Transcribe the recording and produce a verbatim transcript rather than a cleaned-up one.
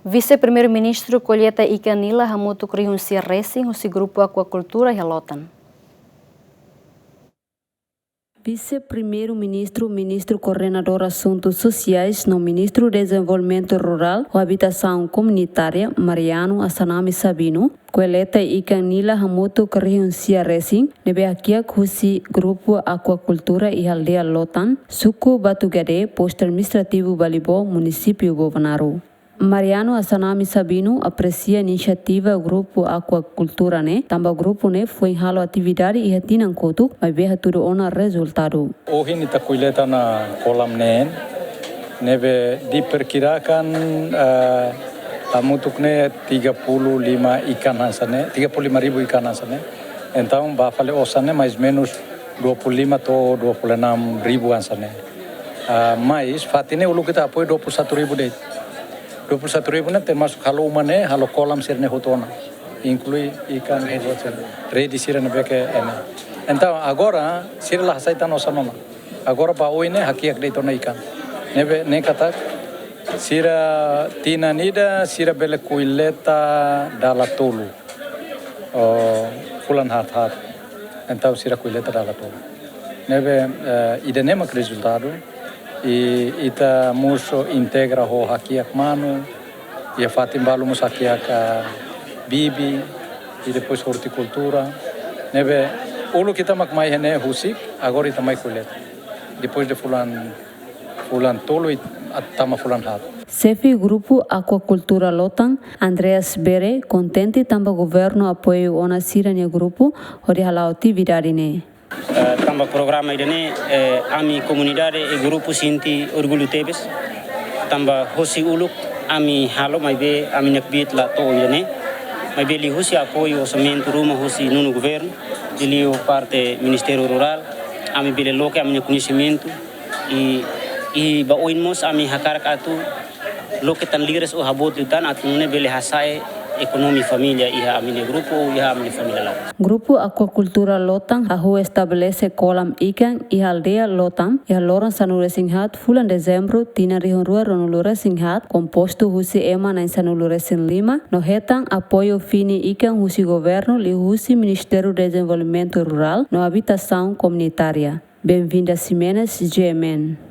Vise-Primeiru-Ministru kolleta ikan nila hamutuk rihun sia resin husi grupu akuakultura iha Lotan. Vise-Primeiru-Ministru, Ministru Koordenadór Asuntu Sosiais no Ministru Dezenvolvimentu Rurál ho Abitasaun Komunitária, Mariano Assanami Sabino, kolleta ikan nila hamutuk rihun sia resin ne'ebé hakiak husi grupu akuakultura iha aldeia Lotan, suku Batugade, postu administrativu Balibó, munisípiu Bobonaro. Mariano Assanami Sabino apresia inisiativa grupu akuakultura ne'e, tanba grupu ne'e foin halo atividade iha tinan kotuk, maibé hatudu ona rezultadu. Ohin ita kolleta ona kolam neen, ne'ebé diperkirakan, eh, hamutuk ne'e tiga puluh lima ikan hanesan ne'e, tiga puluh lima ribu ikan hanesan ne'e. Entaun, ba fali osan ne'e mais menus dua puluh lima to'o dua puluh enam ribu hanesan ne'e. Ah, mais fatin ne'e uluk ita apoiu dua puluh satu ribu de'it. Dua puluh satu ribu ne'e termasuk halo uma ne'e, halo kolam sira-ne'e hotu ona. Inklui ikan, redi sira ne'ebé ke ene. Entaun, agora, sira la hasai tan osan ona. Agora ba oin ne'e hakiak de'it ona ikan. Ne'ebé, ne'e katak, sira tinan ida, sira bele kolleta dala tolu. Oh, fulan haat-haat. Entaun sira kolleta dala tolu. Ne'ebé, eh, ida-ne'e mak rezultadu. I ita mós integra ho hakiak manu, iha fatin balu mós hakiak, ah, bibi, i depois ortikultura. Ne'ebé, uluk ita mak mai iha ne'e husik, agora ita mai kolleta. Depois de fulan fulan tolu i tama fulan haat. Xefe Grupu Akuakultura Lotan, Andreas Bere, kontente tanba governu apoiu ona sira-nia grupu hodi hala'o atividade ne'e. Eh, tanba programa ida-ne'e, eh, ami komunidade i grupu sente orgullu tebes. Tanba hosi uluk ami halo maibé ami-nia kbiit la to'o ida-ne'e. Maibé liuhusi apoiu orsamentu ruma hosi nonu governu, liuliu parte Ministériu Rurál, ami bele loke ami-nia koñesimentu, i, i ba oin mós ami hakarak atu loke tan liras ou haboot liután atu nune'e bele hasa'e ekonomia família iha ami-nia grupu ou iha ami-nia família laran. Grupu Akuakultura Lotan hahú estabelese kolam ikan iha aldeia Lotan iha loron sanulu-resin-haat fulan Dezembru tinan rihun rua ruanulu-resin-haat, kompostu husi ema na'in sanulu-resin-lima no hetan apoiu fini ikan husi governu liuhusi Ministériu Dezenvolvimentu Rurál no Abitasaun Komunitária. Benvinda Ximenes, G M N.